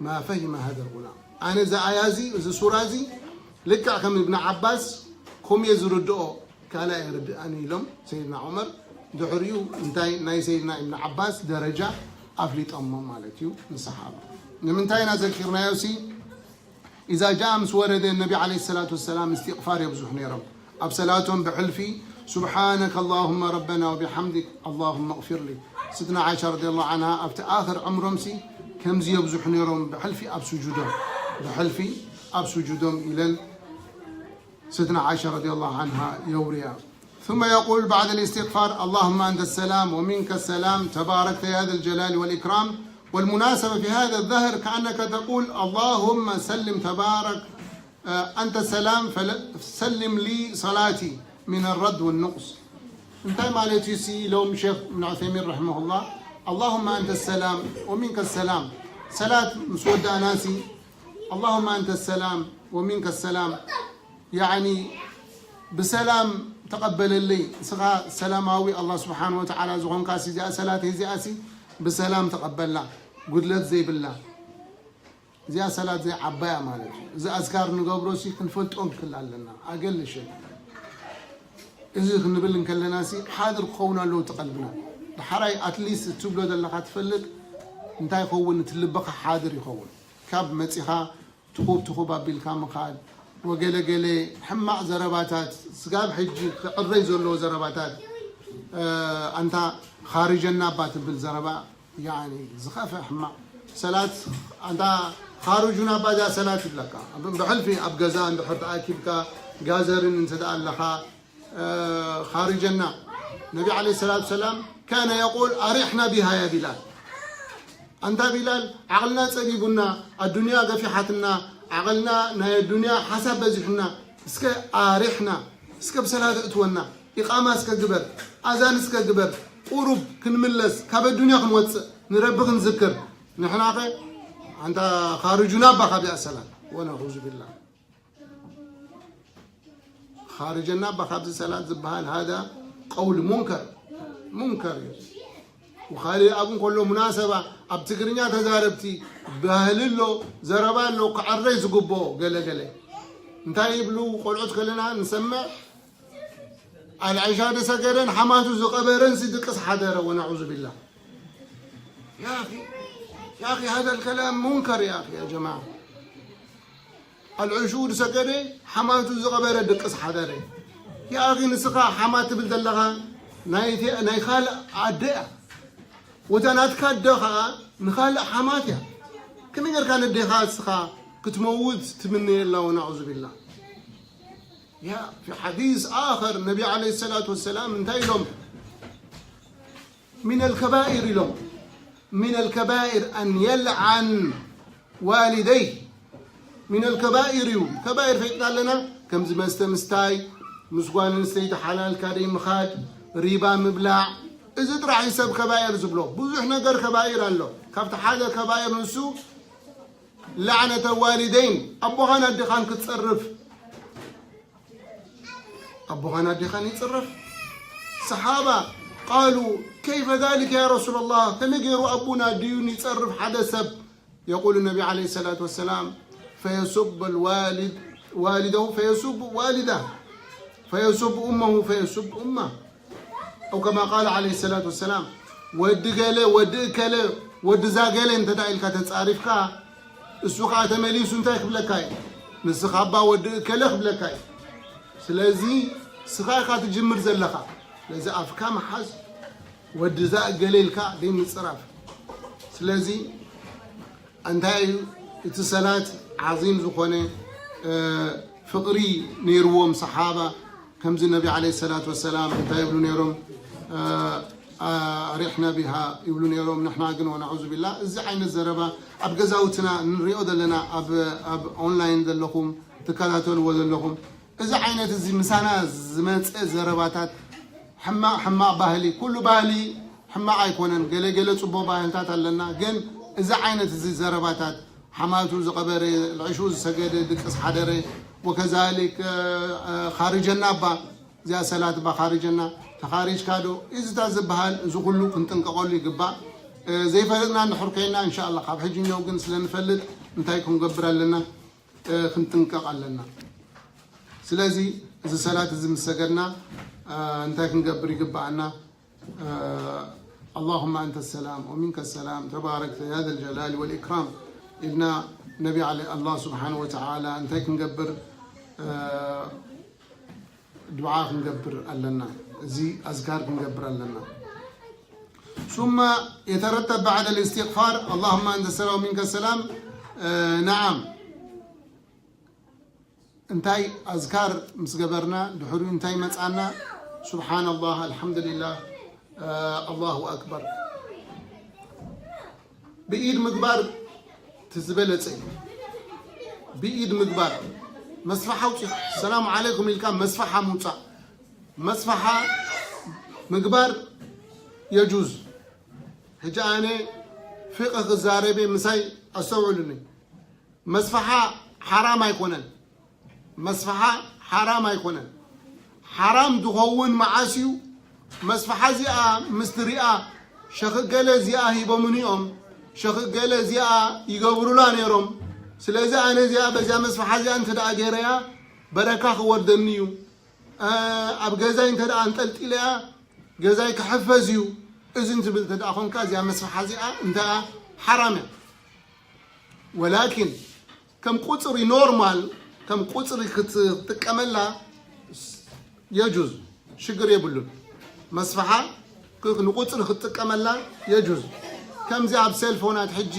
ማ ፈሂመ ሃዘ ልጉላም። ኣነ እዚ ኣያ እዚ፣ እዚ ሱራ እዚ ልክዕ ከም እብኒ ዓባስ ከምኡ እየ ዝርድኦ፣ ካልእ ኣይርድኣን ኢሎም ሰይድና ዑመር። ድሕሪኡ እንታይ ናይ ሰይድና እብኒ ዓባስ ደረጃ ኣፍሊጦሞ ማለት እዩ ንሰሓባ። ንምንታይ ኢና ዘኪርናዮ ሲ? ኢዛ ጃእ ምስ ወረደ ነቢ ዓለይሂ ሰላቱ ወሰላም እስትቕፋር የብዝሑ ነይሮም። ኣብ ሰላቶም ብሕልፊ ሱብሓነከ ኣላሁመ ረበና ወቢሓምዲክ ኣላሁመ እግፊር ሊ። ስድና ዓይሻ ረዲየላሁ ዓንሃ ኣብቲ ኣኽር ዕምሮምሲ ከምዚ የብዝሑ ነይሮም ብሕልፊ ኣብ ስጁዶም፣ ብሕልፊ ኣብ ስጁዶም ኢለን ستنا عائشة رضي الله عنها يوريا. ثم يقول بعد الاستغفار: اللهم أنت السلام ومنك السلام تباركت يا ذا الجلال والإكرام. والمناسبة في هذا الظهر كأنك تقول: اللهم سلم تبارك، آه، أنت السلام فل-، سلم لي صلاتي من الرد والنقص. እንታይ ማለት እዩ ሲ ኢሎም ሸኽ እብን ዑሰይሚን ረሒመሁላህ፣ اللهم أنت السلام ومنك السلام። ሰላት ምስ ወዳእናሲ اللهم أنت السلام ومنك السلام ያዕኒ ብሰላም ተቐበለለይ። ንስኻ ሰላማዊ ኣላህ ስብሓን ወተዓላ ዝኾንካ ሲ እዚኣ ሰላት እዚኣ ሲ ብሰላም ተቐበላ፣ ጉድለት ዘይብላ። እዚኣ ሰላት እዚኣ ዓባያ ማለት እዩ። እዚ ኣዝካር ንገብሮ ሲ ክንፈልጦ ንክእል ኣለና። ኣገል ሸይ እዚ ክንብል እንከለና ሲ ሓድር ክኸውን ኣለዎ እቲ ቀልብና። ድሓራይ ኣትሊስት እትብሎ ዘለኻ ትፈልጥ እንታይ ይኸውን፣ እቲ ልብኻ ሓድር ይኸውን። ካብ መጺኻ ትኹብ ትኹብ ኣቢልካ ምኻድ፣ ወገለገለ ሕማቕ ዘረባታት፣ ስጋብ ሕጂ ክዕረይ ዘለዎ ዘረባታት፣ ኣንታ ኻርጀና እባ ትብል ዘረባ ያኒ ዝኸፍእ ሕማቕ ሰላት። ኣንታ ኻርጁና እባ እዛ ሰላት ይብለካ። ብሕልፊ ኣብ ገዛ እንድሕር ተኣኪብካ ጋዘርን እንተ ደኣ ኣለኻ ኻርጀና። ነቢ ዓለይሂ ሰላቱ ሰላም ካነ የቁል ኣሪሕና ቢሃ ያ ቢላል። ኣንታ ቢላል፣ ዓቕልና ጸቢቡና፣ ኣዱንያ ገፊሓትና፣ ዓቕልና ናይ ኣዱንያ ሓሳብ በዚሑና፣ እስከ ኣሪሕና፣ እስከ ብሰላት እትወና፣ ኢቓማ እስከ ግበር፣ ኣዛን እስከ ግበር፣ ቁሩብ ክንምለስ፣ ካብ ኣዱንያ ክንወጽእ፣ ንረቢ ክንዝክር። ንሕናኸ ኣንታ ኻርጁና እባ ካብዚኣ ሰላት። ወነዑዙ ቢላህ። ኻርጀና እባ ካብዚ ሰላት ዝበሃል ሃዳ ቀውል ሙንከር፣ ሙንከር እዩ። ወኻሊእ ኣብኡ እንከሎ ሙናሰባ ኣብ ትግርኛ ተዛረብቲ ባህሊ ኣሎ፣ ዘረባ ኣሎ፣ ክዕረይ ዝግብኦ ገለ ገለ። እንታይ ይብሉ ቆልዑት ከለና ንሰምዕ፣ ኣልዕሻ ዝሰገደን ሓማቱ ዝቐበረን ሲድቅስ ሓደረ ወነዑዙ ቢላህ። يا أخي، يا أخي، هذا الكلام منكر يا أخي، يا جماعة. ኣልዕሹ ዝሰገደ ሓማቱ ዝቐበረ ድቅስ ሓደረ። ያኣኺ ንስኻ ሓማት ትብል ዘለኻ ናይ ተ- ናይ ካልእ ኣደ እያ። ወታ ናትካ ኣደ ኸዓ ንኻልእ ሓማት እያ። ከመይ ጌርካ ነዴኻ ንስኻ ክትመውት ትምነየላ ወናዑዙ ቢላ። يا في حديث آخر النبي عليه الصلاة والسلام እንታይ ኢሎም من الكبائر ኢሎም من الكبائر أن يلعن والديه من الكبائر እዩ። ከባኢር ፈይጥና ኣለና። ከምዚ መስተ ምስታይ፣ ምስ ጓል ኣንስተይቲ ሓላልካ ደይ ምኻድ፣ ሪባ ምብላዕ፣ እዚ ጥራሕ እዩ ሰብ ከባኢር ዝብሎ። ብዙሕ ነገር ከባኢር ኣሎ። ካብቲ ሓደ ከባኢር ንሱ ላዕነተ ዋሊደይን፣ ኣቦኻን ኣዴኻን ክትጸርፍ ኣቦኻን ኣዴኻን ይጽረፍ። ሰሓባ ቃሉ ከይፈ ዛሊከ ያ ረሱላላህ፣ ከመይ ገይሩ ኣቦን ኣዲኡን ይጸርፍ ሓደ ሰብ? የቁሉ ነቢ ዓለይሂ ሰላቱ ወሰላም ፈየሱብ ልዋሊድ ዋሊደሁ ፈየሱብ ዋሊዳህ ፈየሱብ ኡመሁ ፈየሱብ ኡማ። ኣው ከማ ቃለ ዓለይሂ ሰላቱ ወሰላም፣ ወዲ ገለ ወዲ እከለ ወዲ ዛ ገለ እንተ ኢልካ ተጻሪፍካ እሱ ኸዓ ተመሊሱ እንታይ ክብለካ እዩ? ንስኻ እባ ወዲ እከለ ክብለካ እዩ። ስለዚ ንስኻ ኢኻ ትጅምር ዘለኻ። ስለዚ ኣፍካ ምሓዝ፣ ወዲ እዛ እገለ ኢልካ ደይ ምጽራፍ። ስለዚ እንታይ እዩ እቲ ሰላት ዓዚም ዝኾነ ፍቕሪ ነይርዎም ሰሓባ። ከምዚ ነቢ ዓለይሂ ሰላቱ ወሰላም እንታይ ይብሉ ነይሮም? ኣሪሕና ቢሃ ይብሉ ነይሮም። ንሕና ግን ወናዑዙ ቢላ እዚ ዓይነት ዘረባ ኣብ ገዛውትና ንሪኦ ዘለና ኣብ ኦንላይን ዘለኹም ትከታተልዎ ዘለኹም እዚ ዓይነት እዚ ምሳና ዝመፀ ዘረባታት ሕማቕ ሕማቕ ባህሊ ኩሉ ባህሊ ሕማቕ ኣይኮነን። ገለ ገለ ፅቡቕ ባህልታት ኣለና። ግን እዚ ዓይነት እዚ ዘረባታት ሓማቱ ዝቐበረ ልዕሽኡ ዝሰገደ ድቅስ ሓደረ ወከዛሊክ ካርጀና እባ እዚኣ ሰላት እባ ካርጀና ተኻሪጅካ ዶ እዚታት ዝበሃል እዚ ኩሉ ክንጥንቀቐሉ ይግባእ። ዘይፈለጥና እንድሕር ኮይና እንሻላ ካብ ሕጂ እኛው ግን ስለንፈልጥ እንታይ ክንገብር ኣለና? ክንጥንቀቕ ኣለና። ስለዚ እዚ ሰላት እዚ ምስ ሰገድና እንታይ ክንገብር ይግብኣና? اللهم أنت السلام ومنك السلام تباركت يا ذا الجلال والإكرام ኢልና ነቢ ዓለ ኣላህ ስብሓን ወተዓላ እንታይ ክንገብር ዱዓ ክንገብር ኣለና። እዚ ኣዝካር ክንገብር ኣለና። ثم يترتب بعد الاستغفار اللهم أنت السلام ومنك السلام. نعم እንታይ ኣዝካር ምስ ገበርና ድሕሪኡ እንታይ መጻና? ሱብሓነላህ፣ ኣልሓምዱሊላህ፣ ኣላሁ ኣክበር። ብኢድ ምግባር እቲ ዝበለጸ እዩ። ብኢድ ምግባር መስፋሓ ኣውጺኻ ሰላም ዓለይኩም ኢልካ መስፋሓ ምውጻእ መስፋሓ ምግባር የጁዝ። ሕጂ ኣነ ፊቕህ ክዛረብ እየ ምሳይ ኣስተውዕሉኒ። መስፋሓ ሓራም ኣይኮነን። መስፋሓ ሓራም ኣይኮነን። ሓራም ዝኸውን መዓስ እዩ? መስፍሓ እዚኣ ምስ ትሪኣ፣ ሸኽ ገለ እዚኣ ሂቦምኒ እዮም፣ ሸኽ ገለ እዚኣ ይገብሩላ ነይሮም፣ ስለዚ ኣነ እዚኣ በዚኣ መስፍሓ እዚኣ እንተ ደኣ ገይረያ በረካ ክወርደኒ እዩ፣ እ፣ ኣብ ገዛይ እንተ ደኣ ኣንጠልጢለያ ገዛይ ክሕፈዝ እዩ፣ እዚ እንትብል እንተ ደኣ ኾንካ እዚኣ መስፍሓ እዚኣ እንተ ሓራም እያ። ወላኪን ከም ቁፅሪ ኖርማል፣ ከም ቁፅሪ ክትጥቀመላ የጁዝ፣ ሽግር የብሉን። መስፍሓ ክ-፣ ንቁፅሪ ክትጥቀመላ የጁዝ። ከምዚ ኣብ ሴልፎናት ሕጂ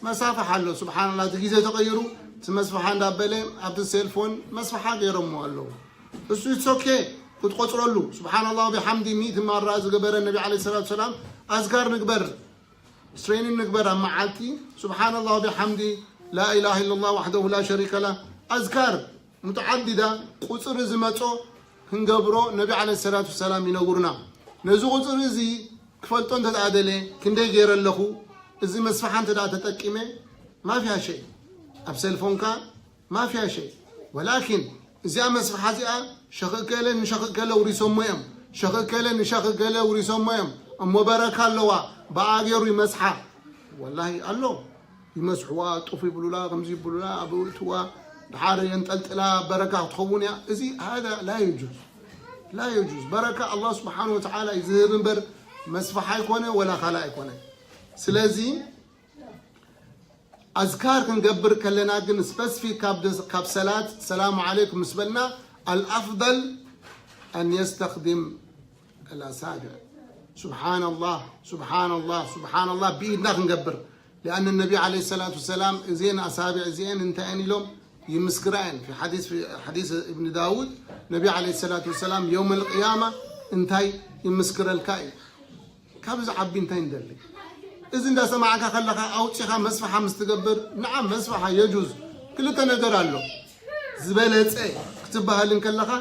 መሳፍሕ ኣሎ። ስብሓንላ፣ እቲ ግዜ ተቐይሩ፣ እቲ መስፍሓ እንዳበለ ኣብቲ ሴልፎን መስፍሓ ገይሮሞ ኣለዉ። እሱ ኢትስ ኦኬ ክትቆፅረሉ። ስብሓንላ ወቢሓምዲ ሚእቲ ማራ ዝገበረ ነቢ ዓለይሂ ሰላቱ ሰላም፣ ኣዝካር ንግበር፣ ስትሬኒን ንግበር ኣብ መዓልቲ። ስብሓንላ ወቢሓምዲ፣ ላኢላሃ ኢለላህ ዋሕደሁ ላ ሸሪከ ላ፣ ኣዝካር ሙተዓዲዳ ቁፅሪ ዝመጾ ክንገብሮ ነቢ ዓለይሂ ሰላቱ ሰላም ይነግሩና። ነዚ ቁፅሪ እዚ ክፈልጦ እንተ ደኣ ደለ፣ ክንደይ ገይረ ኣለኹ፣ እዚ መስፍሓ እንተ ደኣ ተጠቂመ፣ ማፍያ ሸይ። ኣብ ሰልፎንካ ማፍያ ሸይ። ወላኪን እዚኣ መስፍሓ እዚኣ ሸኽ እከለ ንሸኽ እከለ ውሪሶሞ እዮም፣ ሸኽ እከለ ንሸኽ እከለ ውሪሶሞ እዮም፣ እሞ በረካ ኣለዋ፣ ብኣ ገይሩ ይመስሓ። ወላሂ ኣሎ። ይመስሕዋ፣ ጡፍ ይብሉላ፣ ከምዚ ይብሉላ፣ ኣብኡ እትዋ፣ ድሓር የንጠልጥላ፣ በረካ ክትኸውን እያ። እዚ ሃዳ ላ የጁዝ፣ ላ የጁዝ። በረካ ኣላህ ስብሓን ወተዓላ እዩ ዝህብ እምበር መስፍሓ ኣይኮነ ወላ ካልእ ኣይኮነ። ስለዚ ኣዝካር ክንገብር ከለና ግን ስፐሲፊክ ካብ ደስ-፣ ካብ ሰላት ሰላሙ ዓለይኩም ምስ በልና ኣልኣፍደል ኣን የስተኽድም ኣልኣሳብዕ። ሱብሓነላህ፣ ሱብሓነላህ፣ ሱብሓነላህ ብኢድና ክንገብር። ሊኣን ነቢ ዓለይሂ ሰላቱ ወሰላም እዚአን ኣሳብዕ እዚአን እንታይ እየን ኢሎም ይምስክራ እየን። ፊ ሓዲስ፣ ፊ ሓዲስ እብኒ ዳውድ ነቢ ዓለይሂ ሰላቱ ወሰላም የውመል ቅያማ እንታይ ይምስክረልካ እዩ። ካብዚ ዓቢ እንታይ እንደሊ? እዚ እንዳሰማዕካ ከለኻ ኣውጺኻ መስፍሓ ምስ ትገብር፣ ንዓም መስፍሓ የጁዝ ክልተ ነገር ኣሎ። ዝበለጸ ክትበሃል እንከለኻ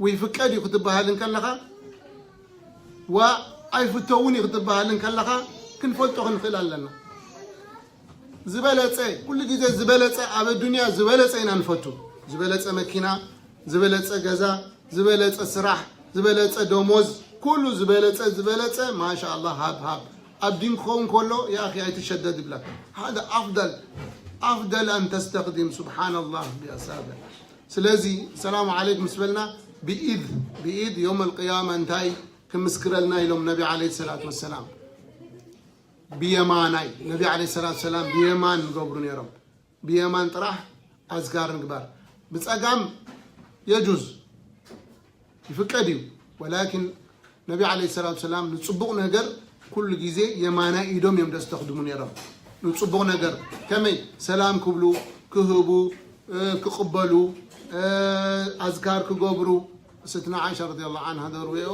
ወይ ፍቀድ እዩ ክትበሃል እንከለኻ፣ ዋ ኣይፍተውን እዩ ክትበሃል እንከለኻ ክንፈልጦ ክንኽእል ኣለና። ዝበለጸ፣ ኩሉ ግዜ ዝበለጸ፣ ኣብ ኣዱንያ ዝበለጸ ኢና ንፈቱ። ዝበለጸ መኪና፣ ዝበለጸ ገዛ፣ ዝበለጸ ስራሕ፣ ዝበለጸ ደሞዝ፣ ኩሉ ዝበለጸ፣ ዝበለጸ፣ ማሻኣላህ፣ ሃብ፣ ሃብ። ኣብ ዲን ክኸውን ከሎ፣ ያኺ ኣይትሸደድ ይብለካ። ሃደ ኣፍደል፣ ኣፍደል ኣን ተስተኽዲም፣ ሱብሓነላህ፣ ቢኣሳብዕ። ስለዚ፣ ሰላሙ ዓለይኩም ምስ በልና፣ ብኢድ፣ ብኢድ፣ የውመል ቅያማ እንታይ ክምስክረልና ኢሎም ነቢ ዓለይሂ ሰላቱ ወሰላም። ብየማናይ፣ ነቢ ዓለይሂ ሰላቱ ሰላም ብየማን ይገብሩ ነይሮም። ብየማን ጥራሕ ኣዝካር ንግበር። ብጸጋም የጁዝ፣ ይፍቀድ እዩ። ወላኪን ነቢ ዓለይሂ ሰላቱ ሰላም ንጽቡቕ ነገር ኩሉ ግዜ የማናይ ኢዶም እዮም ደስተኽድሙ ነይሮም። ንጽቡቕ ነገር ከመይ ሰላም ክብሉ፣ ክህቡ፣ እ፣ ክቕበሉ፣ እ፣ ኣዝካር ክገብሩ፣ ስትና ዓይሻ ረዲየላሁ ዓንሃ ደርወዮ፣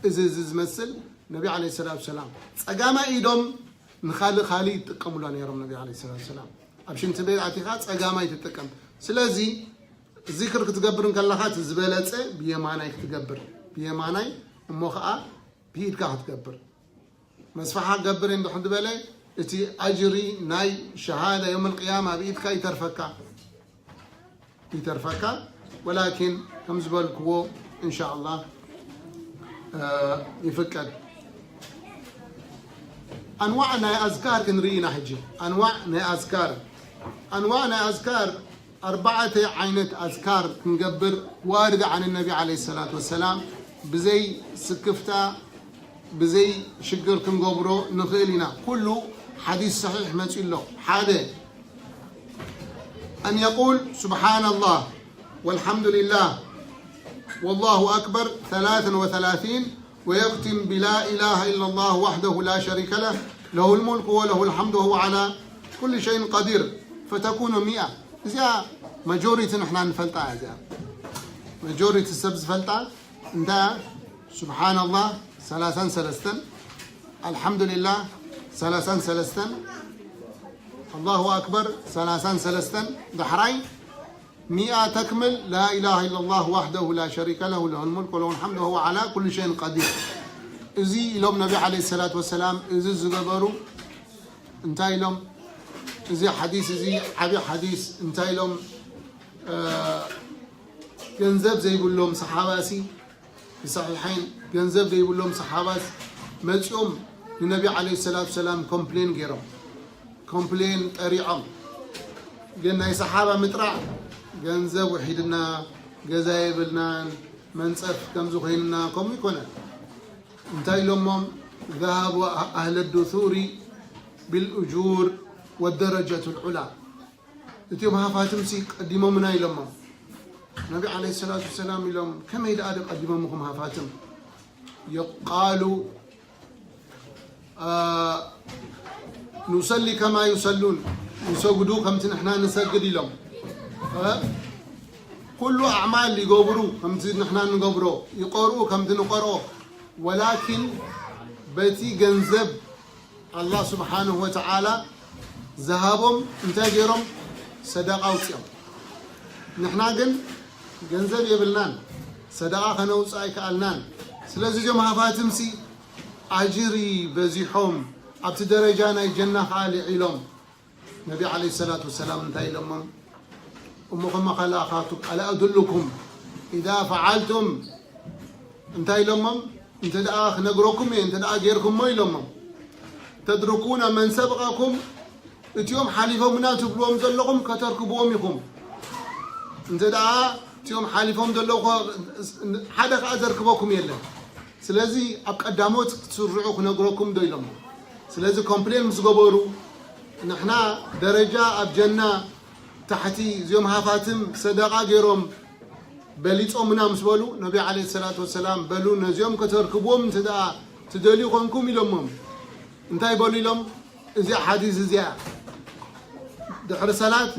እዚ፣ እዚ ዝመስል ነቢ ዓለይሂ ሰላቱ ሰላም ጸጋማይ ኢዶም ንኻልእ፣ ካልእ ይጥቀሙላ ነይሮም ነቢ ዓለይሂ ሰላቱ ሰላም። ኣብ ሽንቲ ቤት ኣቲኻ ጸጋማይ ትጥቀም። ስለዚ ዚክር ክትገብር እንከለኻ እቲ ዝበለጸ ብየማናይ ክትገብር፣ ብየማናይ እሞ ኸኣ ብኢድካ ክትገብር። መስፍሓ ገብር እንድሕር ዝበለ እቲ ኣጅሪ ናይ ሸሃዳ የውመል ቅያማ ኣብ ኢድካ ይተርፈካ፣ ይተርፈካ። ወላኪን ከም ዝበልክዎ እንሻ ኣላህ፣ እ፣ ይፍቀድ። ኣንዋዕ ናይ ኣዝካር ክንርኢ ኢና ሕጂ። ኣንዋዕ ናይ ኣዝካር፣ ኣንዋዕ ናይ ኣዝካር ኣርባዕተ ዓይነት ኣዝካር ክንገብር ዋርድ ዓን ነቢ ዓለይሂ ሰላቱ ወሰላም፣ ብዘይ ስክፍታ ብዘይ ሽግር ክንገብሮ ንኽእል ኢና። ኩሉ ሓዲስ ሰሒሕ መጺኡ ኣሎ። ሓደ፣ أن يقول سبحان الله والحمد لله والله أكبر ثلاثا وثلاثين ويختم بلا إله إلا الله وحده لا شريك له له الملك وله الحمد وهو على كل شيء قدير فتكون مئة። እዚኣ ማጆሪቲ ንሕና ንፈልጣ እያ። እዚኣ ማጆሪቲ ሰብ ዝፈልጣ እንታይ እያ? ሱብሓነላህ ሰላሳን ሰለስተን፣ ኣልሓምዱሊላህ ሰላሳን ሰለስተን፣ ኣላሁ ኣክበር ሰላሳን ሰለስተን፣ ዳሕራይ ሚኣ ተክምል ላኢላሃ ኢለላህ ዋሕደሁ ላ ሸሪከ ለሁ ለሁል ሙልክ ወለሁል ሓምድ ወሁወ ዓላ ኩሊ ሸይን ቀዲር። እዚ ኢሎም ነቢ ዓለይሂ ሰላቱ ወሰላም፣ እዚ ዝገበሩ እንታይ ኢሎም? እዚ ሓዲስ እዚ ዓቢ ሓዲስ እንታይ ኢሎም? እ፣ ገንዘብ ዘይብሎም ሰሓባሲ ብሰሒሐይን ገንዘብ ዘይብሎም ሰሓባስ መፂኦም ንነቢ ዓለይሂ ሰላቱ ሰላም ኮምፕሌን ገይሮም፣ ኮምፕሌን ጠሪዖም። ግን ናይ ሰሓባ ምጥራዕ ገንዘብ ውሒድና፣ ገዛ የብልናን፣ መንፀፍ ከምዚ ኮይንና ከምኡ ይኮነ። እንታይ ኢሎሞም? ذهب أهل الدثور بالأجور والدرجة العلى። እቲኦም ሃፋትምሲ ቀዲሞምና ኢሎሞም። ነቢ ዓለይሂ ሰላቱ ወሰላም ኢሎም ከመይ ደኣ ዶ ቀዲሞምኹም ሃፋትም? የቃሉ ኑሰሊ ከማ ዩሰሉን፣ ይሰግዱ ከምቲ ንሕና ንሰግድ ኢሎም። ኩሉ ኣዕማል ይገብሩ ከምቲ ንሕና ንገብሮ፣ ይቀርኡ ከምቲ ንቀርኦ። ወላኪን በቲ ገንዘብ ኣላህ ስብሓንሁ ወተዓላ ዝሃቦም እንታይ ገይሮም? ሰደቃ ኣውፅኦም። ንሕና ግን ገንዘብ የብልናን፣ ሰደቃ ከነውፅእ ኣይከኣልናን። ስለዚ እዚኦም ሃፋትምሲ ኣጅሪ በዚሖም ኣብቲ ደረጃ ናይ ጀና ከዓ ልዒሎም። ነቢ ዓለይሂ ሰላቱ ወሰላም እንታይ ኢሎሞም? እሞ ከማ ካልኣኻቱ ኣላ ኣዱልኩም ኢዛ ፈዓልቱም እንታይ ኢሎሞም? እንተ ደኣ ክነግረኩም እየ፣ እንተ ደኣ ጌርኩሞ ኢሎሞም። ተድርኩነ መን ሰበቀኩም፣ እቲኦም ሓሊፎምና ትብልዎም ዘለኹም ከተርክብዎም ኢኹም። እንተ ደኣ እቲኦም ሓሊፎም ዘለዉ ሓደ ከዓ ዘርክበኩም የለን። ስለዚ ኣብ ቀዳሞት ክትስርዑ ክነግረኩም ዶ ኢሎም። ስለዚ ኮምፕሌን ምስ ገበሩ ንሕና ደረጃ ኣብ ጀና ታሕቲ እዚኦም ሃፋትም ሰደቃ ገይሮም በሊጾምና ምስ በሉ ነቢ ዓለይሂ ሰላቱ ወሰላም በሉ ነዚኦም ከተርክብዎም እንተ ደኣ ትደልዩ ኮንኩም ኢሎሞም። እንታይ በሉ ኢሎም? እዚኣ ሓዲስ እዚኣ ድሕሪ ሰላት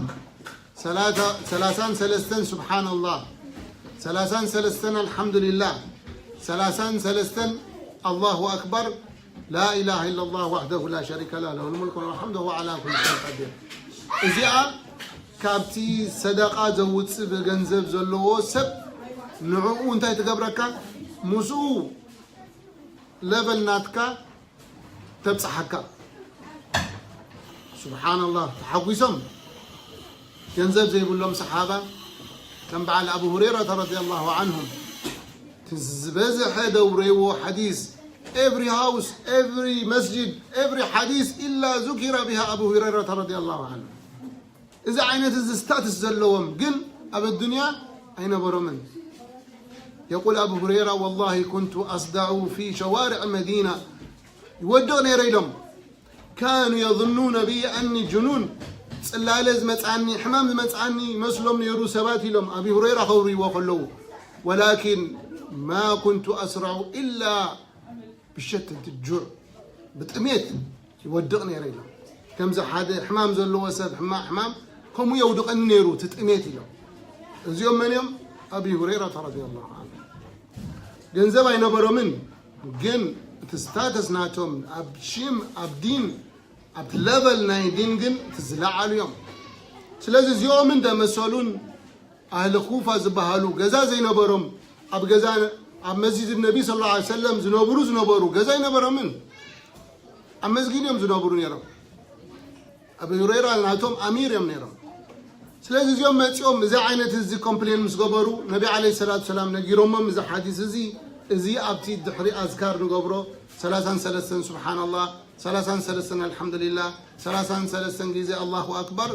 ሰላሳ- ሰላሳን ሰለስተን ስብሓንላህ፣ ሰላሳን ሰለስተን ኣልሓምዱሊላህ፣ ሰላሳን ሰለስተን ኣላሁ ኣክበር፣ ላ ኢላሃ ኢለላህ ዋሕደሁ ላ ሸሪከ ላህ ለሁል ሙልክ ወለሁል ሓምድ ወሁወ ዓላ ኩሊ ሸይን ቀዲር። እዚኣ ካብቲ ሰደቃ ዘውፅእ ብገንዘብ ዘለዎ ሰብ ንዕኡ እንታይ ትገብረካ? ምስኡ ለቨል ናትካ ተብፅሓካ። ስብሓንላህ፣ ተሓጒሶም ገንዘብ ዘይብሎም ሰሓባ ከም በዓል ኣቡ ሁረይረተ ረዲየላሁ ዓንሁም እቲ ዝበዝሐ ደውረይዎ ሓዲስ every house, every መስጅድ, every ሓዲስ ኢላ ዙኪረ ቢሃ ኣቡ ሁረይረተ ረዲየላሁ ዓንሁ። እዚ ዓይነት እዚ ስታትስ ዘለዎም ግን ኣብ ኣዱንያ ኣይነበሮምን። የቁል ኣቡ ሁረይራ ወላሂ ኩንቱ ኣስዳዑ ፊ ሸዋርዕ መዲና ይወድቕ ነይረ ኢሎም። ካኑ የظኑነ ቢ ኣኒ ጅኑን፣ ፅላለ ዝመፅኣኒ ሕማም ዝመፅኣኒ መስሎም ነይሩ ሰባት ኢሎም ኣቢ ሁረይራ ከውርይዎ ከለዉ። ወላኪን ማ ኩንቱ ኣስራዑ ኢላ ብሸተት ጁዕ ብጥሜት ይወድቕ ነይረ ኢሎም። ከምዚ ሓደ ሕማም ዘለዎ ሰብ ሕማቕ ሕማም ከምኡ የውድቐኒ ነይሩ እቲ ጥሜት ኢሎም። እዚኦም መን እዮም? ኣቢ ሁረይረተ ረዲየላሁ ዓንሁ። ገንዘብ ኣይነበሮምን፣ ግን እቲ ስታተስ ናቶም ኣብ ሽም ኣብ ዲን ኣብቲ ለቨል ናይ ዲን ግን እቲ ዝለዓሉ እዮም። ስለዚ እዚኦምን ደመሰሉን ኣህሊ ኩፋ ዝበሃሉ ገዛ ዘይነበሮም ኣብ ገዛ ኣብ መስጂድ ነቢ ስለ ላ ሰለም ዝነብሩ ዝነበሩ ገዛ ኣይነበሮምን። ኣብ መስጊድ እዮም ዝነብሩ ነይሮም። ኣቢ ሁረይራ ናቶም ኣሚር እዮም ነይሮም። ስለዚ እዚኦም መፂኦም እዚ ዓይነት እዚ ኮምፕሌን ምስ ገበሩ ነቢ ዓለይሂ ሰላቱ ሰላም ነጊሮሞም እዚ ሓዲስ እዚ እዚ ኣብቲ ድሕሪ ኣዝካር ንገብሮ ሰላሳን ሰለስተን ስብሓንላህ ሰላሳን ሰለስተን ኣልሓምዱሊላህ ሰላሳን ሰለስተን ግዜ ኣላሁ ኣክበር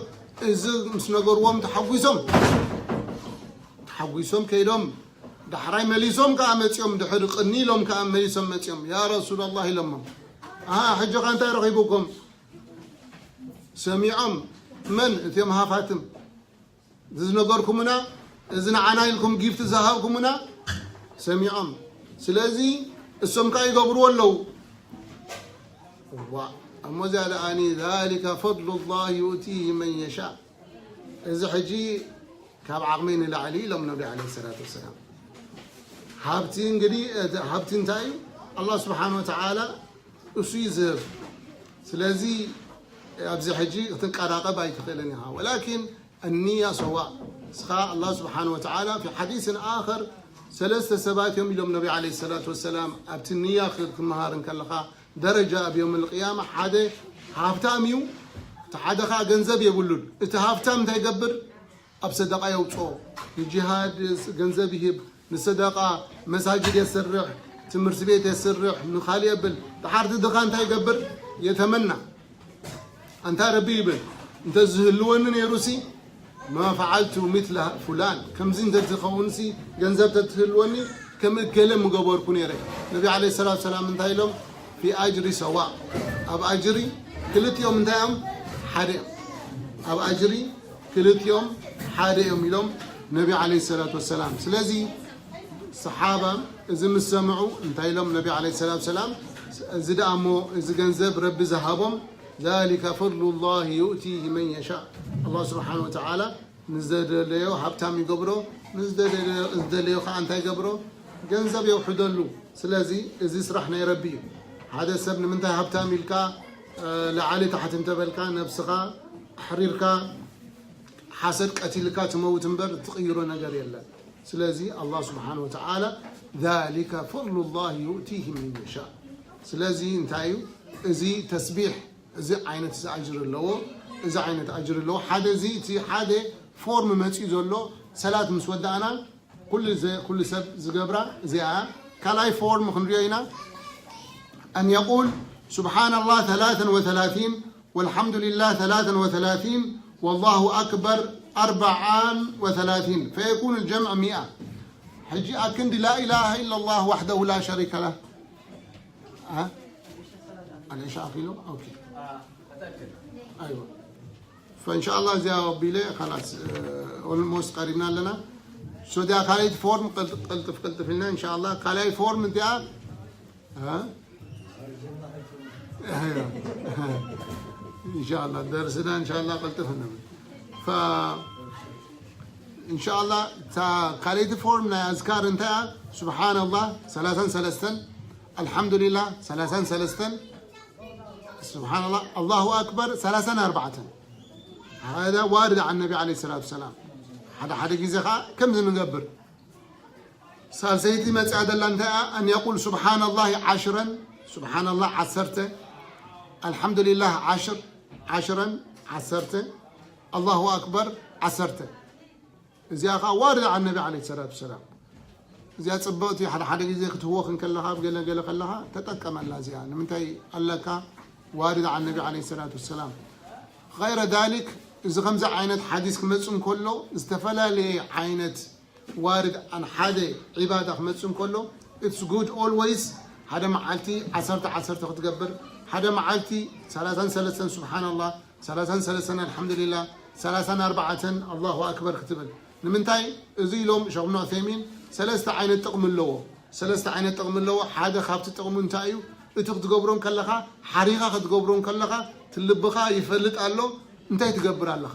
እዚ ምስ ነገርዎም ተሓጒሶም ተሓጒሶም ከይዶም ዳሕራይ መሊሶም ከዓ መፂኦም ድሕሪ ቅኒ ኢሎም ከዓ መሊሶም መፂኦም ያ ረሱላላህ ኢሎሞም። ኣሃ ሕጂ ኸ እንታይ ረኺቡኩም? ሰሚዖም መን እቲኦም ሃፋትም እዚ ዝነገርኩምና እዚ ንዓና ኢልኩም ጊፍት ዝሃብኩምና ሰሚዖም። ስለዚ እሶም ከዓ ይገብርዎ ኣለዉ። እዋ እሞ እዚኣ ደኣኒ ذلك فضل الله يؤتيه من يشاء። እዚ ሕጂ ካብ ዓቕመይ ንላዕሊ ኢሎም ነቢ ዓለይሂ ሰላቱ ወሰላም። ሃብቲ እንግዲህ እቲ ሃብቲ እንታይ እዩ? ኣላህ ስብሓን ወተዓላ እሱ እዩ ዝህብ። ስለዚ ኣብዚ ሕጂ ክትንቀራቐብ ኣይትኽእልን ኢኻ። ወላኪን ኣንያ ሰዋ እስኻ ኣላህ ስብሓን ወተዓላ ፊ ሓዲስን ኣኸር ሰለስተ ሰባት እዮም ኢሎም ነቢ ዓለይሂ ሰላቱ ወሰላም ኣብቲ ንያ ክትመሃር እንከለኻ ደረጃ ኣብ የውም ልቅያማ ሓደ ሃብታም እዩ፣ እቲ ሓደ ኸዓ ገንዘብ የብሉን። እቲ ሃብታም እንታይ ይገብር? ኣብ ሰደቃ የውፅኦ፣ ንጂሃድ ገንዘብ ይህብ፣ ንሰደቃ መሳጅድ የስርሕ፣ ትምህርቲ ቤት የስርሕ፣ ንኻል የብል። ድሓርቲ ድኻ እንታይ ይገብር? የተመና። ኣንታ ረቢ ይብል፣ እንተ ዝህልወኒ ነይሩሲ፣ ማ ፈዓልቱ ሚትለ ፉላን፣ ከምዚ እንተ ዝኸውንሲ፣ ገንዘብ ተትህልወኒ፣ ከም እገለ ምገበርኩ ነይረ። ነቢ ዓለይሂ ሰላቱ ሰላም እንታይ ኢሎም? ፊ ኣጅሪ ሰዋ፣ ኣብ ኣጅሪ ክልቲኦም እንታይ እዮም? ሓደ እዮም። ኣብ ኣጅሪ ክልቲኦም ሓደ እዮም ኢሎም ነቢ ዓለይሂ ሰላቱ ወሰላም። ስለዚ ሰሓባ እዚ ምስ ሰምዑ እንታይ ኢሎም ነቢ ዓለይሂ ሰላቱ ሰላም? እዚ ደኣ እሞ እዚ ገንዘብ ረቢ ዝሃቦም፣ ዛሊከ ፈድሉላሂ ዩእቲሂ መን የሻእ። ኣላህ ስብሓነ ወተዓላ ንዝደለዮ ሃብታም ይገብሮ፣ ንዝደለዮ ዝደለዮ ከዓ እንታይ ይገብሮ? ገንዘብ የውሕደሉ። ስለዚ እዚ ስራሕ ናይ ረቢ እዩ። ሓደ ሰብ ንምንታይ ሃብታም ኢልካ፣ እ፣ ላዕሊ ታሕቲ እንተበልካ፣ ነብስኻ ኣሕሪርካ፣ ሓሰድ ቀቲልካ ትመውት እምበር ትቕይሮ ነገር የለን። ስለዚ ኣላህ ስብሓነ ወተዓላ ዛሊከ ፈድሉላሂ ዩእቲሂ መን የሻእ። ስለዚ እንታይ እዩ? እዚ ተስቢሕ፣ እዚ ዓይነት እዚ ኣጅር ኣለዎ፣ እዚ ዓይነት ኣጅር ኣለዎ። ሓደ እዚ እቲ ሓደ ፎርም መፂኡ ዘሎ ሰላት ምስ ወዳእና ኩሉ ዘ-፣ ኩሉ ሰብ ዝገብራ እዚኣ። ካልኣይ ፎርም ክንሪኦ ኢና። أن يقول سبحان الله ثلاثا وثلاثين والحمد لله ثلاثا وثلاثين والله أكبر أربعا وثلاثين فيكون الجمع مئة. ሕጂ ኣክንዲ لا إله إلا الله وحده لا شريك له. ها؟ العشاء أخيلو؟ أوكي. أيوة. فإن شاء الله እዚኣ ኣቢለ خلاص، ኦልሞስት ቀሪብና ኣለና። ሶ እዚኣ ካልኣይቲ ፎርም ቅልጥ-፣ ቅልጥፍ ቅልጥፍ ኢልና إن شاء الله ካልኣይ ፎርም እዚኣ، ها؟ إن شاء الله ደርስና إن شاء الله ቅልጥፍ ንብል። ف إن شاء الله እታ ካልኣይቲ ፎርም ናይ ኣዝካር እንታይ እያ? سبحان الله ሰላሳን ሰለስተን፣ الحمد لله ሰላሳን ሰለስተን፣ سبحان الله الله أكبر ሰላሳን ኣርባዕተን። هذا وارد عن النبي عليه الصلاة والسلام። ሓደ ሓደ ግዜ ኸዓ ከምዚ ንገብር። ሳልሰይቲ መፅኣ ዘላ እንታይ እያ? أن يقول سبحان الله عشرا، سبحان الله ዓሰርተ، الحمد لله عشر، عشرا ዓሰርተ، الله أكبر ዓሰርተ። እዚኣ ኸዓ وارد عن النبي عليه الصلاة والسلام። እዚኣ ፅብቕቲ፣ ሓደ ሓደ ግዜ ክትህወኽ እንከለኻ፣ ኣብ ገለ ገለ ከለኻ ተጠቀመላ እዚኣ። ንምንታይ ኣለካ؟ وارد عن النبي عليه الصلاة والسلام. غير ذلك እዚ ከምዚ ዓይነት ሓዲስ ክመፅእ እንከሎ፣ ዝተፈላለየ ዓይነት وارد عن ሓደ ዒባዳ ክመፅእ እንከሎ፣ it's good always ሓደ መዓልቲ ዓሰርተ ዓሰርተ ክትገብር፣ ሓደ መዓልቲ ሰላሳን ሰለስተን سبحان الله፣ ሰላሳን ሰለስተን الحمد لله፣ ሰላሳን ኣርባዕተን الله أكبر ክትብል። ንምንታይ? እዚ ኢሎም ሸኽ እብኑ ዑሰይሚን ሰለስተ ዓይነት ጥቕሚ ኣለዎ። ሰለስተ ዓይነት ጥቕሚ ኣለዎ። ሓደ ካብቲ ጥቕሙ እንታይ እዩ? እቲ ክትገብሮ እንከለኻ፣ ሓሪኻ ክትገብሮ እንከለኻ፣ እቲ ልብኻ ይፈልጥ ኣሎ እንታይ ትገብር ኣለኻ።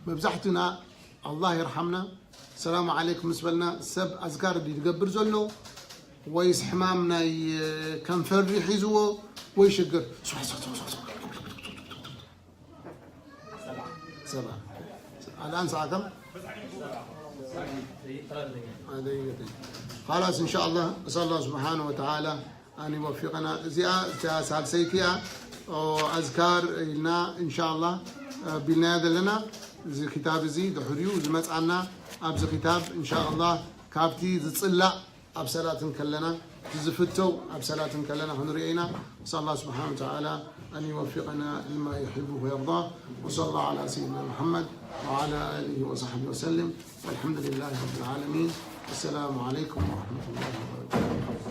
መብዛሕትና ኣላህ ይርሓምና፣ ሰላም ዓለይኩም ምስ በልና ሰብ ኣዝካር ድዩ ዝገብር ዘሎ ወይስ ሕማም ናይ ከንፈር ድዩ ሒዝዎ ወይ ሽግር? ሰባ። الآن الساعة كم؟ هذا يقطع. خلاص إن شاء الله، أسأل الله سبحانه وتعالى أن يوفقنا. እዚኣ እታ ሳልሰይቲ እያ። ኦ፣ ኣዝካር ኢልና إن شاء الله ቢልናያ ዘለና። እዚ ክታብ እዚ ድሕሪኡ ዝመፅኣና ኣብዚ ክታብ إن شاء الله ካብቲ ዝፅላእ ኣብ ሰላት እንከለና፣ እቲ ዝፍተው ኣብ ሰላት እንከለና ክንሪኦ ኢና። نسأل الله سبحانه وتعالى أن يوفقنا لما يحبه ويرضاه. وصلى الله على سيدنا محمد وعلى آله وصحبه وسلم. والحمد لله رب العالمين. السلام عليكم ورحمة الله وبركاته.